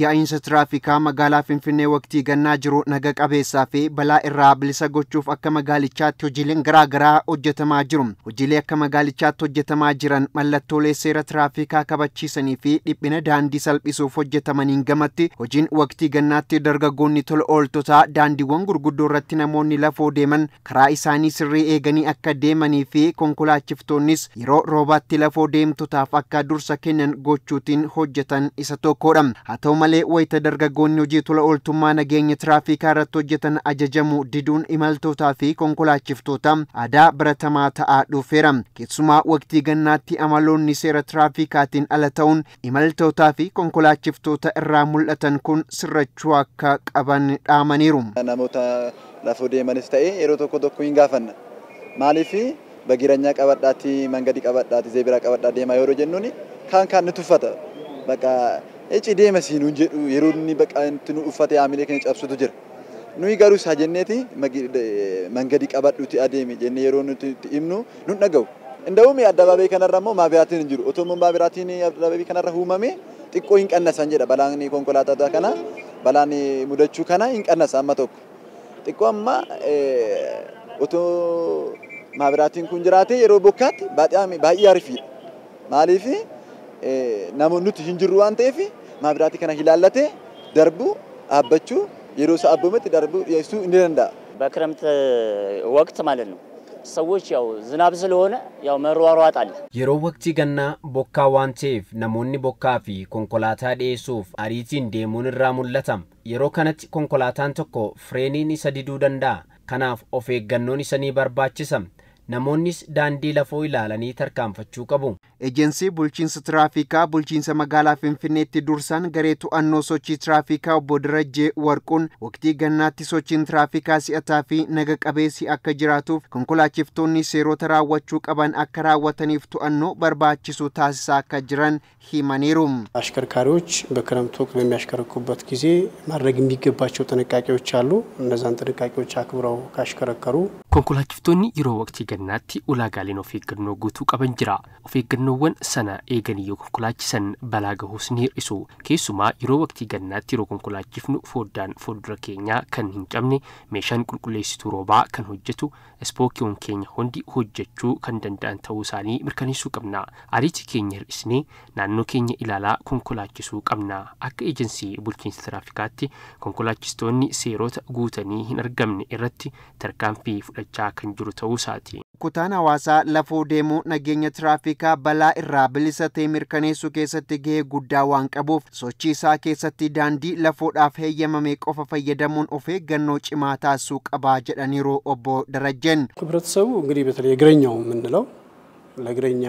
Yaa'insa tiraafikaa magaalaa Finfinnee waqtii gannaa jiru naga qabeessaa fi balaa irraa bilisa gochuuf akka magaalichaatti hojiileen garaa garaa hojjetamaa jiru. Hojiilee akka magaalichaatti hojjetamaa jiran mallattoolee seera tiraafikaa kabachiisanii fi dhiphina daandii salphisuuf hojjetamaniin gamatti hojiin waqtii gannaatti dargaggoonni tola ooltotaa daandiiwwan gurguddoo irratti namoonni lafoo deeman karaa isaanii sirrii eeganii akka deemanii fi konkolaachiftoonnis yeroo roobaatti lafoo deemtotaaf akka dursa kennan gochuutiin hojjetan isa tokkodha. Haa ta'u malee wayita dargaggoonni hojii tola ooltummaa nageenya tiraafikaa irratti hojjetan ajajamu diduun imaltootaa fi konkolaachiftoota aadaa baratamaa ta'aa dhufeera. Keessumaa waqtii gannaatti amaloonni seera tiraafikaatiin ala ta'uun imaltootaa fi konkolaachiftoota irraa mul'atan kun sirrachuu akka qaban dhaamaniiru. Namoota lafoo deemanis ta'e yeroo tokko tokko hin gaafanna. Maaliif bagiranyaa qabadhaati, mangadii qabadhaati, zeebiraa qabadhaa deemaa yeroo jennuuni kaan kaan ni tuffata. Bakka eci deema siinuun jedhu yeroo inni bakka itti nu uffate haamilee keenya cabsutu jira. Nuyi garuu isaa jenneeti mangadii qabadhuuti adeemi jennee yeroo nuti itti himnu nun dhaga'u. Inda'uumi addabaabii kanarra immoo maabiraatiin hin jiru. Otoo maabiraatiin addabaabii kanarra uumame xiqqoo hin qannasan jedha balaan konkolaataa kana balaan mudachuu kana hin qannasa amma tokko. Xiqqoo amma otoo maabiraatiin kun jiraate yeroo bokkaatti baay'ee ariifiidha. Maaliif namoonni nuti hin jirru waan ta'eef maabiraatii kana ilaallatee darbuu dhaabbachuu yeroo isaa abboometti darbuu dhiyeessuu ni danda'a. በክረምት ወቅት ማለት ነው። ሰዎች ያው ዝናብ ስለሆነ ያው መሯሯጥ አለ። Yeroo waqtii gannaa bokkaa waan ta'eef namoonni bokkaa fi konkolaataa dhiyeessuuf ariitiin deemuun irraa mul'ata. Yeroo kanatti konkolaataan tokko fireeniin isa diduu danda'a. Kanaaf of eeggannoon isa ni barbaachisa. Namoonnis daandii lafoo ilaalanii tarkaanfachuu qabu. Ejensii bulchiinsa tiraafikaa bulchiinsa magaalaa Finfinneetti dursaan garee to'annoo sochii tiraafikaa obbo Darajjee Warquun waqtii gannaatti sochiin tiraafikaa si'ataa fi naga qabeessi akka jiraatuuf konkolaachiftoonni seerota raawwachuu qaban akka raawwataniif to'annoo barbaachisu taasisaa akka jiran himaniiru. አሽከርካሪዎች በክረምት ወቅት በሚያሽከረክሩበት ጊዜ ማድረግ የሚገባቸው ጥንቃቄዎች አሉ። እነዛን ጥንቃቄዎች አክብረው ካሽከረከሩ Konkolaachiftoonni yeroo waqtii gannaatti ulaagaaleen of eeggannoo guutuu qaban jira. Of eeggannoowwan sana eeganii yoo konkolaachisan balaa gahuus ni hir'isu. Keessumaa yeroo waqtii gannaatti yeroo konkolaachifnu foddaan fuuldura keenyaa kan hin cabne, meeshaan qulqulleessituu roobaa kan hojjetu, ispookiiwwan keenya hundi hojjechuu kan danda'an ta'uu isaanii mirkaneessuu qabna. Ariitii keenya hir'isnee naannoo keenya ilaalaa konkolaachisuu qabna. Akka ejensii bulchiinsa tiraafikaatti konkolaachistoonni seerota guutanii hin argamne irratti tarkaanfii fudhachaa kan jiru ta'uu isaati. Kutaan hawaasaa lafoo deemuu nageenya tiraafikaa balaa irraa bilisa ta'e mirkaneessuu keessatti gahee guddaa waan qabuuf sochii isaa keessatti daandii lafoodhaaf heeyyamame qofa fayyadamuun of eeggannoo cimaa taasisuu qabaa jedhaniiru obbo Darajjeen. ህብረተሰቡ እንግዲህ በተለይ እግረኛው የምንለው ለእግረኛ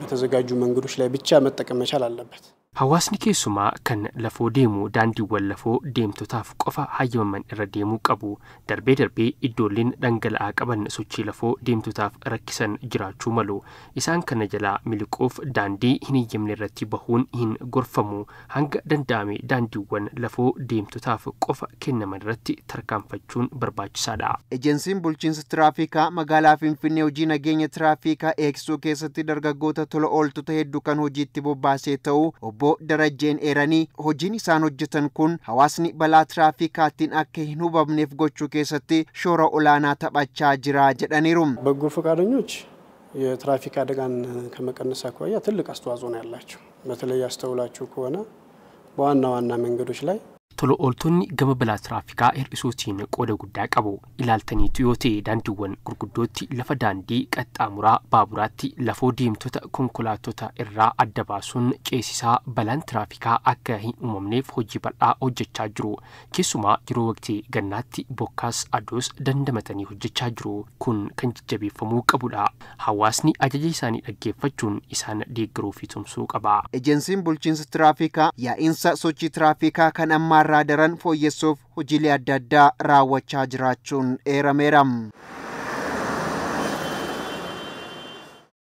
በተዘጋጁ መንገዶች ላይ ብቻ መጠቀም መቻል አለበት። Hawaasni keessumaa kan lafoo deemu daandiiwwan lafoo deemtotaaf qofa hayyamaman irra deemuu qabu. Darbee darbee iddooleen dhangala'aa qaban sochii lafoo deemtotaaf rakkisan jiraachuu malu. Isaan kana jalaa miliquuf daandii hin eeyyamne irratti bahuun hin gorfamu. Hanga danda'ame daandiiwwan lafoo deemtotaaf qofa kennaman irratti tarkaanfachuun barbaachisaadha. Ejensiin bulchiinsa tiraafikaa magaalaa Finfinnee hojii nageenya tiraafikaa eegsisuu keessatti dargaggoota tola ooltota hedduu kan hojiitti bobbaasee ta'uu obbo Darajjeen eeranii hojiin isaan hojjetan kun hawaasni balaa tiraafikaatiin akka hin hubamneef gochuu keessatti shoora olaanaa taphachaa jira jedhaniiru. በጎ ፈቃደኞች የትራፊክ አደጋን ከመቀነስ አኳያ ትልቅ አስተዋጽኦ ነው ያላቸው። በተለይ ያስተውላችሁ ከሆነ በዋና ዋና መንገዶች ላይ Tola ooltonni gama balaa tiraafikaa hir'isuutiin qooda guddaa qabu. Ilaaltaniitu yoo ta'e daandiiwwan gurguddootti lafa daandii qaxxaamuraa baaburaatti lafoo deemtota konkolaattota irraa adda baasuun ceesisaa balaan tiraafikaa akka hin uumamneef hojii bal'aa hojjechaa jiru. Keessumaa yeroo waqtii gannaatti bokkaas aduus dandamatanii hojjechaa jiru. Kun kan jajjabeeffamuu qabudha. Hawaasni ajaja isaanii dhaggeeffachuun isaan deeggaruu fi tumsuu qaba. Ejensiin bulchiinsa tiraafikaa yaa'insa sochii tiraafikaa kan ammaa irraa daran fooyyessuuf hojiilee adda addaa raawwachaa jiraachuun eerameera.